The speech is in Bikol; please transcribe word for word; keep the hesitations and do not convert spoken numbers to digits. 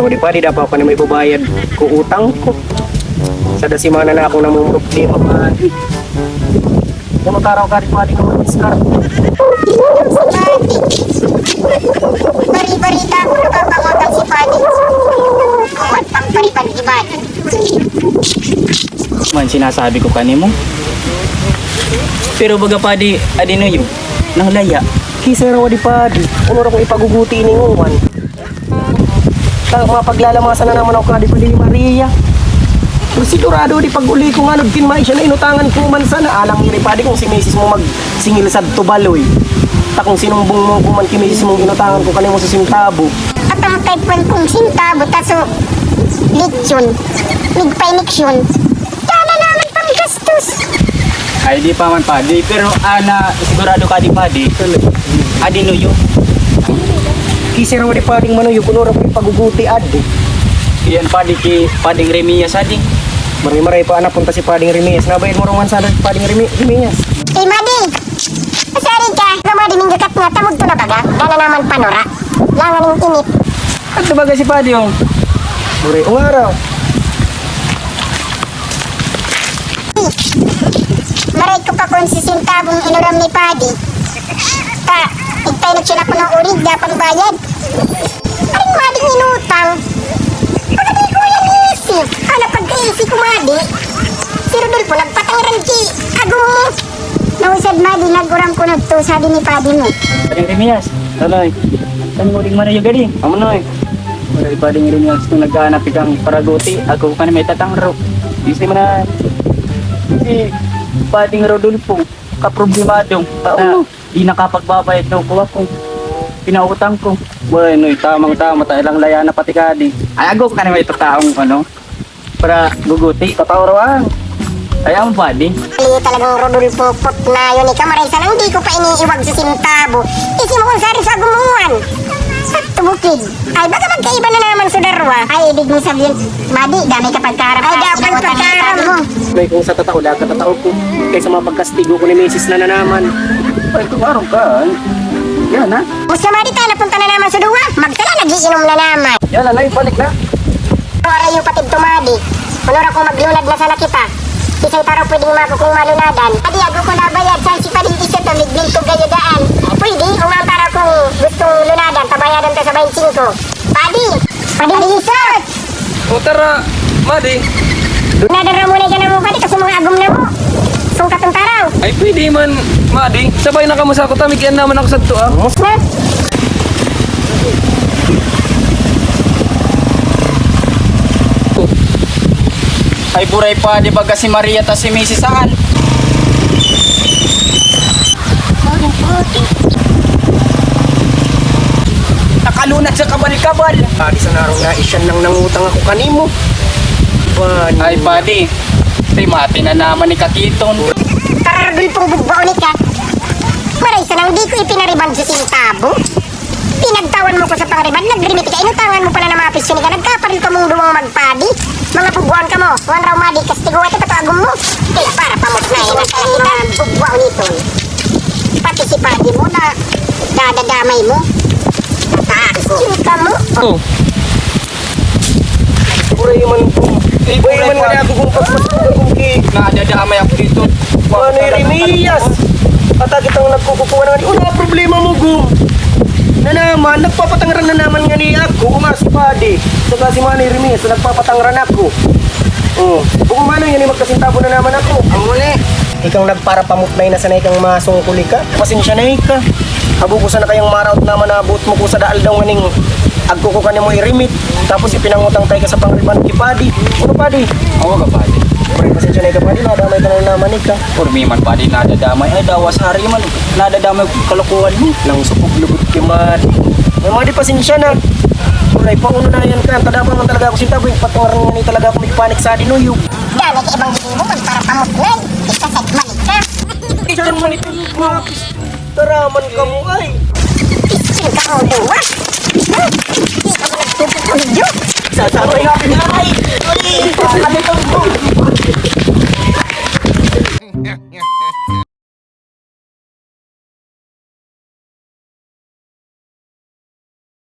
Di, Padi, dapat pa na may babayad ko utang ko. Sada semana na akong namumroblema, Padi. Puno taraw ka, di, Padi, nga magdiskarte. Bari-barita ko, napapangutang si Padi. Kuwan pang paribad-ibad. Man, sinasabi ko kanimo. Pero baga, Padi, adinoyo, nang laya. Kisay raw, di, Padi. Ano ra kung ipaguguti ini nguwan? Ta, mapaglalamasan na naman ako kadi, Padi Maria. Pero sigurado, di, pag-uli ko nga, nagtinmay siya na inutangan ko man sana. Alang iri, Padi, kung si misis mo magsingil sa tubaloy. Ta kung sinumbong mo ko man ki misis mong inutangan ko kanimo sa sintabo. At ang kay kwan kong sintabo, taso lechon, nagpa-ineksyon. Dala naman pang gastos. Ay, di pa man, Padi. Pero, ana, sigurado ka, di, Padi? Adi nuyo. Kisay raw, di, Pading manuyo, kuno ra ko ipaguguti, adi. Yan, Padi, ki Pading Remias, adi. Maray-maray pa, ana, punta si Pading Remias. Nabayad mo roman sa Pading Remi-, Remias. Eh, Madi! Sari ka! Madi, minggakat nga, tamod to na baga. Dala naman panura. Langan ng init. At baga si Padi, oh. Buri, ungaraw. Maray ko pa kun si sintabong inuram ni Padi. Ta, igtay na siya na kuno urig, dapat bayad. Aring Mading inutang. Pagkati ko yan isi. Ano pagkaisi ko, Madi? Si Rodolfo nagpatangran ki agong mo. Nausad, Madi, nag-uram ko nagtusa din ni Padi mo. Pading Remias, Tanoy. Saan mo rin manayo gali? Amo, Noy. Wala, Pading Remias, kung naghahanap ikang paraguti, ako ka na may tatangro. Isay mo na, si Pading Rodolfo, kaproblemado. Oo. Na, di nakapagbabayad daw ko ako. Pinautang ko. Bueno, tamang-tama, ta ilang laya na pati kadi. Ay, ago ka na may tataong, ano, para guguti. Tataw raw, ah. Ay, ang bali. Ay, talagang Rodolfo, putnayon ika. Maray sanang di ko pa iniiwag si sintabo. Isi mo kung saan sa gumuhan. Sa tubukid. Ay, baka magkaiba na naman sa darwa. Ay, ibig mo sabihin, Madi, dami ka pagkaram. Ay, daw ka pagkaram mo. May kung sa tatao, daw ka tatao ko. Kaysa mga pagkastigo ko ni misis na nanaman. Ay, kung araw ka, ay. Yan, ha? Musta, Madi, ta napunta na naman sa duwa? Magsala, nagiinom na naman. Yan, anay, balik na. Wala yung patid tumadi. Unor ako maglunad na sana kita. Kisay taro pwedeng mako kung malunadan. Adi, ago ko nabayad, saan si Pading Iso to, midmin ko gayo daan. Pwede, kung ang taro kung gustong lunadan, tabayadan ta sa bayan singko. Padi! Pading Iso! O tara, Madi. Nadara mo na dyan ang Padi, kasi mga agom na mo. Sungkat ang taraw. Ay, pwede man, Madi. Sabay na kamo sa ako, tamig yan naman ako sa to, ah. Mus na. Ay, buray pa, di ba, si Maria ta si Misis saan? Parang pati. Nakalunad sa kabal-kabal. Padi, sa narong na isyan nang nangutang ako kanimo. Ban- Ay, Padi. Tay, mati na naman ni Kakiton. Taragul pong bugbaon ni Kat. Maray sa nang di ko ipinariban sa sintabo. Pinagtawan mo ko sa pangriban, nagrimit ka, inutangan mo pala ng mga pisyon ka, nagkaparil ka mong duwang magpadi. Mga pugwaon ka mo, Juan Raw Madi, kastigo ito, katuagom mo. Kaya para pamutnayan ang mga pugwaon nito. Pati si Padi mo na dadadamay mo. Nataas yun ka mo. Oh. Buray man po. Buray man nga ako kung pagpasok ko kung ki- Nadadamay ako dito. Ano yung Remedias? At agad ang nagkukukuha na nga, "Wala problema mo, Gum." Na naman, nagpapatangran na naman nga ni ako, kung nga si Padi. Saka si Manny Remedias, nagpapatangran ako. Oh, kung umano yun, eh, magkasintabo na naman ako. Ang muli. Ikang nagparapamutnay na sanay kang masungkol ka. Pasensya na ika. Abo ko sana kayang maraot naman na buot mo ko sa daal daw nganing agko ko kanimo irimit. Tapos ipinangutang tayo ka sa pangriban ki Padi. Ano, Padi? Awa ka, Padi. Pre, pasensya na ika, Padi. Nadamay ka na naman ika. Pormi man, Padi, nadadamay. Ay, dawas hari man. Nadadamay ko kalokohan mo. Nang supog lubot ki Madi. Ay, Madi, pasensya na. Pre, pauna na yan ka. Tadapa man talaga ako sinta, boy. Patungaran nga ni talaga ako may panik sa dinuyog. Dami ka ibang gibo, magparapamutnay. Ika sa mali ka. Ikaw man ito. Taraman ka mo ay. Pising ka mo, duwa. Ha? Di ka mo nagtututulog yun. Sasabay nga pinakay. Uy, ano to?